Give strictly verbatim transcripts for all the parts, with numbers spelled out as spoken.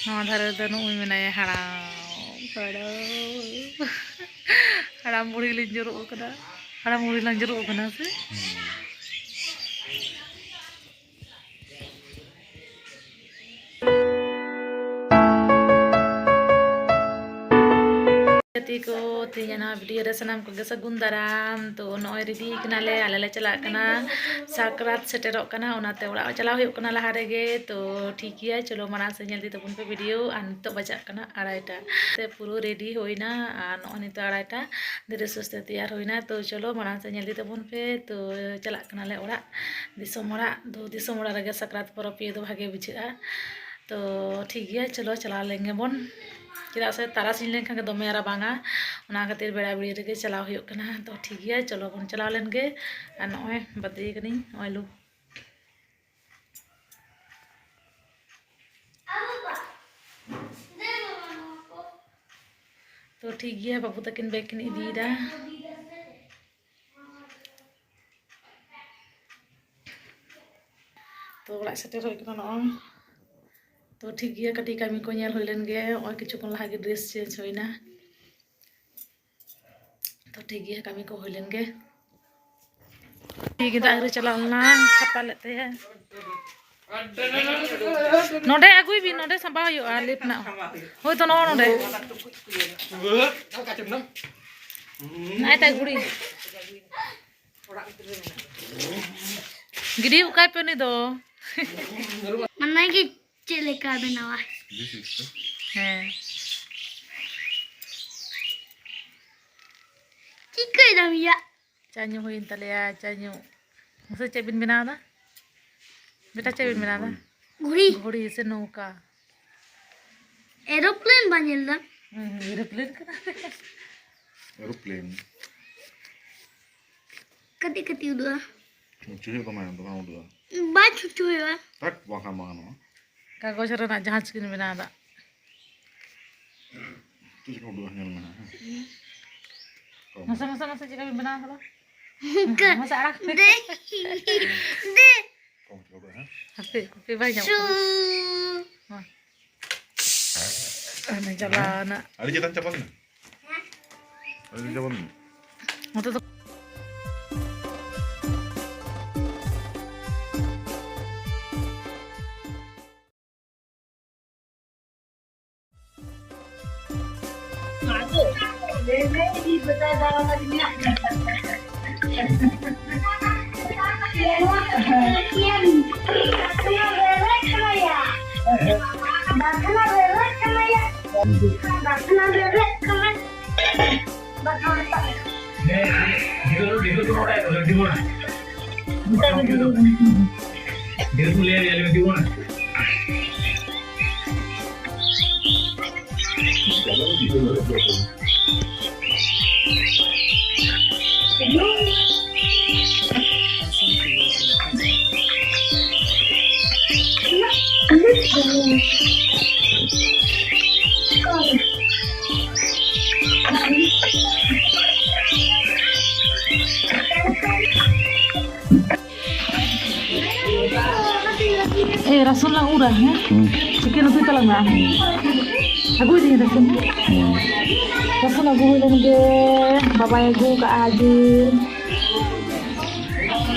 ᱱᱚᱣᱟ ᱫᱷᱟᱨᱮ ᱫᱚ ᱱᱩᱜᱼᱩᱭ ᱢᱮᱱᱟᱭᱟ ᱦᱟᱲᱟᱢ, ᱦᱟᱲᱟᱢ᱾ ᱦᱟᱲᱟᱢ ᱵᱩᱲᱦᱤ ᱞᱤᱧ ᱡᱩᱨᱩᱜ ᱠᱟᱱᱟ, ᱦᱟᱲᱟᱢ ᱵᱩᱲᱦᱤ ᱞᱟᱝ ᱡᱩᱨᱩᱜ ᱠᱟᱱᱟ ᱥᱮ? ᱜᱟᱛᱮ ᱠᱚ, ᱛᱮᱦᱮᱧ ᱱᱚᱣᱟ video ᱨᱮ ᱥᱟᱱᱟᱢ ᱠᱚᱜᱮ ᱥᱟᱹᱜᱩᱱ ᱫᱟᱨᱟᱢ᱾ ᱛᱚ ᱱᱚᱜᱼᱚᱭ ready ᱠᱟᱱᱟᱞᱮ, ᱟᱞᱮ ᱞᱮ ᱪᱟᱞᱟᱜ ᱠᱟᱱᱟ, ᱥᱟᱠᱨᱟᱛ ᱥᱮᱴᱮᱨᱚᱜ ᱠᱟᱱᱟ, ᱚᱱᱟᱛᱮ ᱚᱲᱟᱜ ᱪᱟᱞᱟᱣ ᱦᱩᱭᱩᱜ ᱠᱟᱱᱟ ᱞᱟᱦᱟ ᱨᱮᱜᱮ᱾ ᱛᱚ ᱴᱷᱤᱠ ᱜᱮᱭᱟ, ᱪᱚᱞᱚ ᱢᱟᱲᱟᱝ ᱥᱮᱫ ᱧᱮᱞ ᱤᱫᱤ ᱛᱟᱵᱚᱱ ᱯᱮ video᱾ ᱟᱨ ᱱᱤᱛᱚᱜ ᱵᱟᱡᱟᱜ ᱠᱟᱱᱟ ᱟᱲᱟᱭᱴᱟ, ᱛᱮ ᱯᱩᱨᱟᱹ ready ᱦᱩᱭᱱᱟ᱾ ᱟᱨ ᱱᱚᱜᱼᱚᱭ ᱱᱤᱛᱚᱜ ᱟᱲᱟᱭᱴᱟ ᱫᱷᱤᱨᱮ ᱥᱩᱥᱛᱮ ᱛᱮᱭᱟᱨ ᱦᱩᱭᱱᱟ᱾ ᱛᱚ ᱪᱚᱞᱚ ᱢᱟᱲᱟᱝ ᱥᱮᱫ ᱧᱮᱞ ᱤᱫᱤ ᱛᱟᱵᱚᱱ ᱯᱮ᱾ ᱛᱚ ᱪᱟᱞᱟᱜ ᱠᱟᱱᱟᱞᱮ ᱚᱲᱟᱜ, ᱫᱤᱥᱚᱢ ᱚᱲᱟᱜ᱾ ᱫᱚ ᱫᱤᱥᱚᱢ ᱚᱲᱟᱜ ᱨᱮᱜᱮ ᱥᱟᱠᱨᱟᱛ ᱯᱚᱨᱚᱵᱽ ᱤᱭᱟᱹ ᱫᱚ ᱵᱷᱟᱜᱮ ᱵᱩᱡᱷᱟᱹᱜᱼᱟ᱾ ᱛᱚ ᱴᱷᱤᱠ ᱜᱮᱭᱟ, ᱪᱚᱞᱚ ᱪᱟᱞᱟᱣ ᱞᱮᱱ ᱜᱮᱵᱚᱱ, ᱪᱮᱫᱟᱜ ᱥᱮ ᱛᱟᱨᱟᱥᱤᱧ ᱞᱮᱱᱠᱷᱟᱱ ᱜᱮ ᱫᱚᱢᱮ ᱨᱟᱵᱟᱝᱟ, ᱚᱱᱟ ᱠᱷᱟᱹᱛᱤᱨ ᱵᱮᱲᱟ ᱵᱮᱲᱤ ᱨᱮᱜᱮ ᱪᱟᱞᱟᱣ ᱦᱩᱭᱩᱜ ᱠᱟᱱᱟ᱾ ᱛᱚ ᱴᱷᱤᱠ ᱜᱮᱭᱟ, ᱪᱚᱞᱚ ᱵᱚᱱ ᱪᱟᱞᱟᱣ ᱞᱮᱱ ᱜᱮ᱾ ᱟᱨ ᱱᱚᱜᱼᱚᱭ ᱵᱟᱸᱫᱮ ᱠᱟᱹᱱᱟᱹᱧ, ᱱᱚᱜᱼᱚᱭ ᱞᱩ᱾ ᱛᱚ ᱴᱷᱤᱠ ᱜᱮᱭᱟ, ᱵᱟᱹᱵᱩ ᱛᱟᱹᱠᱤᱱ bag ᱠᱤᱱ ᱤᱫᱤᱭᱮᱫᱟ᱾ ᱛᱚ ᱚᱲᱟᱜ ᱥᱮᱴᱮᱨ ᱦᱩᱭ ᱠᱟᱱᱟ ᱱᱚᱜᱼᱚᱭ᱾ ᱛᱚ ᱴᱷᱤᱠ ᱜᱮᱭᱟ, ᱠᱟᱹᱴᱤᱡ ᱠᱟᱹᱢᱤ ᱠᱚ ᱧᱮᱞ ᱦᱩᱭ ᱞᱮᱱ ᱜᱮ᱾ ᱱᱚᱜᱼᱚᱭ ᱠᱤᱪᱷᱩ ᱠᱷᱚᱱ ᱞᱟᱦᱟ ᱜᱮ dress change ᱦᱩᱭᱱᱟ᱾ ᱛᱚ ᱴᱷᱤᱠ ᱜᱮᱭᱟ, ᱠᱟᱹᱢᱤ ᱠᱚ ᱦᱩᱭ ᱞᱮᱱ ᱜᱮ᱾ ᱴᱷᱤᱠ ᱜᱮ, ᱫᱟᱜ ᱨᱮ ᱪᱟᱞᱟᱣ ᱞᱮᱱᱟ, ᱥᱟᱯᱷᱟ ᱞᱮᱫ ᱛᱟᱭᱟ᱾ ᱱᱚᱰᱮ ᱟᱹᱜᱩᱭ ᱵᱤᱱ, ᱱᱚᱰᱮ ᱥᱟᱸᱵᱟᱣ ᱦᱩᱭᱩᱜᱼᱟ, lift ᱨᱮᱱᱟᱜ᱾ ᱦᱳᱭ ᱛᱚ, ᱱᱚᱜᱼᱚ ᱱᱚᱰᱮ᱾ ᱱᱟᱭ ᱛᱟᱭ ᱜᱷᱩᱲᱤ᱾ ᱜᱤᱰᱤ ᱠᱟᱭ ᱯᱮ ᱩᱱᱤ ᱫᱚ᱾ ᱢᱟᱱᱮ ᱜᱮ ᱪᱮᱫ ᱞᱮᱠᱟ ᱵᱮᱱᱟᱣᱟ? ᱦᱮᱸ᱾ ᱪᱤᱠᱟᱹᱭ ᱫᱟᱢ ᱭᱟ? ᱪᱟ ᱧᱩ ᱦᱩᱭᱮᱱ ᱛᱟᱞᱮᱭᱟ, ᱪᱟ ᱧᱩ᱾ ᱢᱟᱥᱮ ᱪᱮᱫ ᱵᱤᱱ ᱵᱮᱱᱟᱣ ᱮᱫᱟ? ᱵᱮᱴᱟ, ᱪᱮᱫ ᱵᱤᱱ ᱵᱮᱱᱟᱣ ᱮᱫᱟ? ᱜᱷᱩᱲᱤ᱾ ᱜᱷᱩᱲᱤ ᱥᱮ ᱱᱚᱣᱠᱟ? Aeroplane ᱵᱟᱝ ᱧᱮᱞ ᱫᱟ? ᱦᱩᱸ, ᱦᱩᱸ, aeroplane ᱠᱟᱱᱟ᱾ Aeroplane᱾ ᱠᱟᱹᱴᱤᱡ ᱠᱟᱹᱴᱤᱡ ᱩᱰᱩᱜᱼᱟ᱾ ᱪᱩᱪᱩ ᱦᱩᱭᱩᱜ ᱛᱟᱢᱟ, ᱛᱚᱠᱷᱚᱱ ᱩᱰᱩᱜᱼᱟ᱾ ᱵᱟᱭ ᱪᱩᱪᱩ ᱦᱩᱭᱩᱜᱼᱟ᱾ ᱦᱟᱴ, ᱵᱟᱝᱠᱷᱟᱱ ᱵᱟᱝ ᱜᱟᱱᱚᱜᱼᱟ᱾ ᱠᱟᱜᱚᱡᱽ ᱨᱮᱱᱟᱜ ᱡᱟᱦᱟᱡᱽ ᱠᱤᱱ ᱵᱮᱱᱟᱣ ᱮᱫᱟ᱾ ᱪᱮᱫ ᱞᱮᱠᱟ ᱩᱰᱩᱜᱼᱟ, ᱧᱮᱞ ᱢᱮ ᱦᱟᱸᱜ, ᱦᱮᱸ? ᱠᱚᱢ᱾ ᱢᱟᱥᱮ, ᱢᱟᱥᱮ, ᱢᱟᱥᱮ, ᱪᱮᱫ ᱞᱮᱠᱟ ᱵᱤᱱ ᱵᱮᱱᱟᱣ ᱠᱟᱫᱟ? ᱚᱱᱠᱟ᱾ ᱢᱟᱥᱮ ᱟᱲᱟᱜ᱾ ᱫᱮ, ᱫᱮ᱾ ᱠᱚᱢ ᱪᱮᱫ ᱞᱮᱠᱟ ᱩᱰᱩᱜᱼᱟ, ᱦᱮᱸ? ᱦᱟᱯᱮ, ᱦᱟᱯᱮ, ᱵᱟᱭ ᱧᱟᱢᱚᱜ ᱠᱟᱱᱟ᱾ ᱥᱩ᱾ ᱢᱟ᱾ ᱦᱟᱱᱮ ᱪᱟᱞᱟᱣᱱᱟ᱾ ᱟᱹᱰᱤ ᱪᱮᱛᱟᱱ ᱪᱟᱯᱟᱫ ᱮᱱᱟ᱾ ᱟᱹᱰᱤ ᱪᱮᱛᱟᱱ ᱪᱟᱯᱟᱫ ᱮᱱᱟ᱾ ᱱᱚᱛᱮ ᱫᱚ ᱮ, ᱨᱟᱥᱩᱱ ᱞᱟᱝ ᱩᱨᱟ, ᱦᱮᱸ? ᱦᱩᱸ᱾ ᱪᱤᱠᱮᱱ ᱩᱛᱩᱭ ᱛᱟᱞᱟᱝ ᱢᱮ ᱟᱢ᱾ ᱟᱹᱜᱩᱭ ᱫᱤᱧ ᱨᱟᱥᱩᱱ᱾ ᱦᱩᱸ᱾ ᱨᱟᱥᱩᱱ ᱟᱹᱜᱩ ᱦᱩᱭ ᱞᱮᱱ ᱜᱮ, ᱵᱟᱵᱟᱭ ᱟᱹᱜᱩ ᱠᱟᱜᱼᱟ ᱡᱤᱞ᱾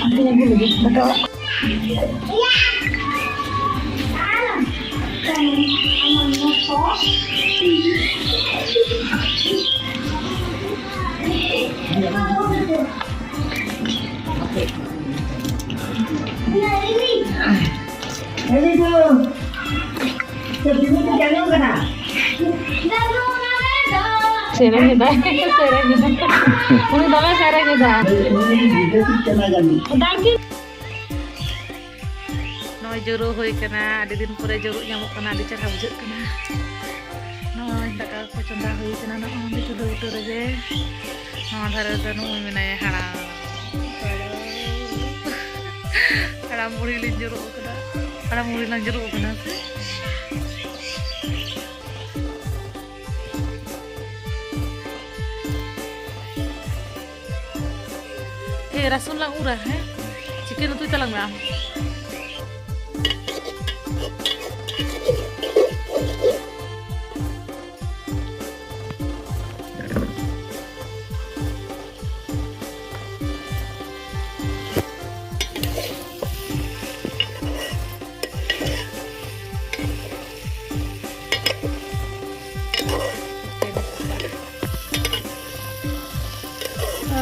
ᱟᱹᱜᱩ ᱞᱟᱹᱜᱤᱫ ᱫᱟᱠᱟ ᱚᱲᱟᱜ᱾ ᱥᱮᱨᱮᱧ ᱮᱫᱟᱭ, ᱥᱮᱨᱮᱧ ᱮᱫᱟᱭ᱾ ᱩᱱᱤ ᱫᱚᱢᱮ ᱥᱮᱨᱮᱧ ᱮᱫᱟ᱾ ᱱᱚᱜᱼᱚᱭ ᱡᱳᱨᱳ ᱦᱩᱭ ᱠᱟᱱᱟ, ᱟᱹᱰᱤ ᱫᱤᱱ ᱯᱚᱨᱮ ᱡᱳᱨᱳ ᱧᱟᱢᱚᱜ ᱠᱟᱱᱟ, ᱟᱹᱰᱤ ᱪᱮᱦᱨᱟ ᱵᱩᱡᱷᱟᱹᱜ ᱠᱟᱱᱟ᱾ ᱱᱚᱜᱼᱚᱭ ᱫᱟᱠᱟ ᱠᱚ ᱪᱚᱸᱫᱟ ᱦᱩᱭ ᱠᱟᱱᱟ, ᱱᱚᱜᱼᱚᱭ ᱱᱚᱸᱰᱮ ᱪᱩᱞᱦᱟᱹ ᱵᱩᱴᱟᱹ ᱨᱮᱜᱮ᱾ ᱱᱚᱣᱟ ᱫᱷᱟᱨᱮ ᱨᱮᱫᱚ ᱱᱩᱜᱼᱩᱭ ᱢᱮᱱᱟᱭᱟ ᱦᱟᱲᱟᱢ᱾ ᱦᱟᱲᱟᱢ ᱵᱩᱲᱦᱤ ᱞᱤᱧ ᱡᱳᱨᱳᱜ ᱠᱟᱱᱟ, ᱦᱟᱲᱟᱢ ᱵᱩᱲᱦᱤ ᱞᱟᱝ ᱡᱳᱨᱳᱜ ᱠᱟᱱᱟ ᱥᱮ᱾ ᱮ, ᱨᱟᱹᱥᱩᱱ ᱞᱟᱝ ᱩᱨᱟ, ᱦᱮᱸ? ᱪᱤᱠᱮᱱ ᱩᱛᱩᱭ ᱛᱟᱞᱟᱝ ᱢᱮ ᱟᱢ᱾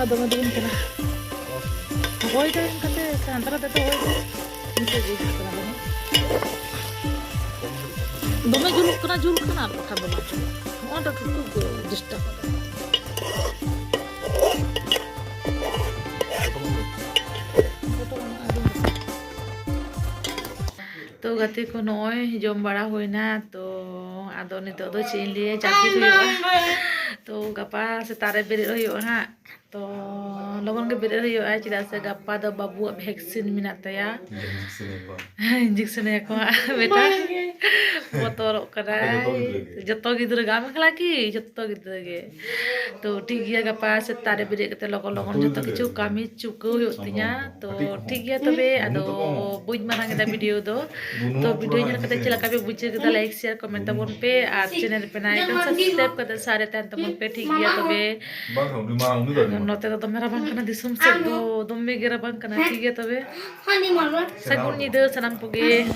ᱫᱚᱢᱮ ᱫᱚ ᱵᱟᱝ ᱠᱟᱱᱟ᱾ ᱦᱚᱭ ᱫᱚ ᱮᱱᱠᱟᱛᱮ ᱦᱟᱱᱛᱮ ᱱᱟᱛᱮ ᱫᱚ ᱦᱚᱭ ᱫᱚ᱾ ᱤᱱᱠᱟᱹ ᱜᱮ ᱦᱤᱡᱩᱜ ᱠᱟᱱᱟ ᱫᱚᱢᱮ᱾ ᱫᱚᱢᱮ ᱡᱩᱞᱩᱜ ᱠᱟᱱᱟ, ᱡᱩᱞ ᱠᱟᱱᱟ, ᱟᱨ ᱵᱟᱠᱷᱟᱱ ᱫᱚ ᱵᱟᱝ ᱡᱩᱞᱩᱜ ᱠᱟᱱᱟ᱾ ᱱᱚᱜᱼᱚᱭ ᱫᱚ ᱴᱩᱠᱴᱩᱠ ᱜᱮ disturb ᱮᱫᱟ᱾ ᱛᱚ ᱜᱟᱛᱮ ᱠᱚ, ᱱᱚᱜᱼᱚᱭ ᱡᱚᱢ ᱵᱟᱲᱟ ᱦᱩᱭᱱᱟ᱾ ᱛᱚ ᱟᱫᱚ ᱱᱤᱛᱚᱜ ᱫᱚ ᱪᱮᱫ ᱤᱧ ᱞᱟᱹᱭᱟ, ᱡᱟᱹᱯᱤᱫ ᱦᱩᱭᱩᱜᱼᱟ᱾ ᱛᱚ ᱜᱟᱯᱟ ᱥᱮᱛᱟᱜ ᱨᱮ ᱵᱮᱨᱮᱫ ᱦᱩᱭᱩᱜᱼᱟ ᱦᱟᱸᱜ᱾ ᱛᱚ ᱞᱚᱜᱚᱱ ᱜᱮ ᱵᱮᱨᱮᱫ ᱦᱩᱭᱩᱜᱼᱟ, ᱪᱮᱫᱟᱜ ᱥᱮ ᱜᱟᱯᱟ ᱫᱚ ᱵᱟᱹᱵᱩᱣᱟᱜ vaccine ᱢᱮᱱᱟᱜ ᱛᱟᱭᱟ᱾ Injection ᱮᱢ ᱠᱚᱣᱟ᱾ Injection ᱮᱢ ᱠᱚᱣᱟ ᱵᱮᱴᱟ᱾ ᱵᱚᱛᱚᱨᱚᱜ ᱠᱟᱱᱟᱭ᱾ ᱡᱚᱛᱚ ᱜᱤᱫᱽᱨᱟᱹ ᱜᱮ᱾ ᱡᱚᱛᱚ ᱜᱤᱫᱽᱨᱟᱹ ᱜᱮ, ᱟᱢ ᱮᱠᱞᱟ ᱠᱤ? ᱡᱚᱛᱚ ᱜᱤᱫᱽᱨᱟᱹ ᱜᱮ᱾ ᱛᱚ ᱴᱷᱤᱠ ᱜᱮᱭᱟ, ᱜᱟᱯᱟ ᱥᱮᱛᱟᱜ ᱨᱮ ᱵᱮᱨᱮᱫ ᱠᱟᱛᱮ ᱞᱚᱜᱚᱱ ᱞᱚᱜᱚᱱ ᱡᱚᱛᱚ ᱡᱚᱛᱚ ᱠᱤᱪᱷᱩ ᱜᱤᱫᱽᱨᱟᱹ ᱜᱮ᱾ ᱠᱟᱹᱢᱤ ᱪᱩᱠᱟᱹᱣ ᱦᱩᱭᱩᱜ ᱛᱤᱧᱟ᱾ ᱛᱚ ᱠᱟᱹᱴᱤᱡ ᱠᱚᱦᱚᱸ᱾ ᱴᱷᱤᱠ ᱜᱮᱭᱟ ᱛᱚᱵᱮ, ᱟᱫᱚ ᱵᱟᱹᱱᱩᱜ ᱛᱟᱠᱚᱣᱟ᱾ ᱵᱟᱹᱧ ᱢᱟᱨᱟᱝ ᱮᱫᱟ video ᱫᱚ᱾ ᱵᱩᱱᱩ ᱛᱚ ᱚᱲᱟᱜ video ᱧᱮᱞ ᱠᱟᱛᱮ ᱪᱮᱫ ᱞᱮᱠᱟ ᱯᱮ ᱵᱩᱡᱷᱟᱹᱣ ᱠᱮᱫᱟ, like, share, comment ᱛᱟᱵᱚᱱ ᱯᱮ, ᱟᱨ channel ᱨᱮ ᱯᱮ ᱱᱟᱭ ᱠᱷᱟᱱ subscribe ᱠᱟᱛᱮ ᱥᱟᱨᱮ ᱛᱟᱦᱮᱱ ᱛᱟᱵᱚᱱ ᱯᱮ, ᱴᱷᱤᱠ ᱜᱮᱭᱟ ᱛᱚᱵᱮ᱾ ᱵᱟᱝ, ᱩᱱᱤ ᱢᱟ, ᱩᱱᱤ ᱫᱚ ᱟᱹᱰᱤ ᱢᱟᱨᱟᱝ᱾ ᱱᱚᱛᱮ ᱫᱚ ᱫᱚᱢᱮ ᱨᱟᱵᱟᱝ ᱠᱟᱱᱟ, ᱫᱤᱥᱚᱢ ᱥᱮᱫ ᱫᱚ ᱫᱚᱢᱮ ᱜᱮ ᱨᱟᱵᱟᱝ ᱠᱟᱱᱟ, ᱴᱷᱤᱠ ᱜᱮᱭᱟ ᱛᱚᱵᱮ᱾ ᱥᱟᱹᱜᱩᱱ ᱧᱤᱫᱟᱹ ᱥᱟᱱᱟᱢ ᱠᱚᱜᱮ᱾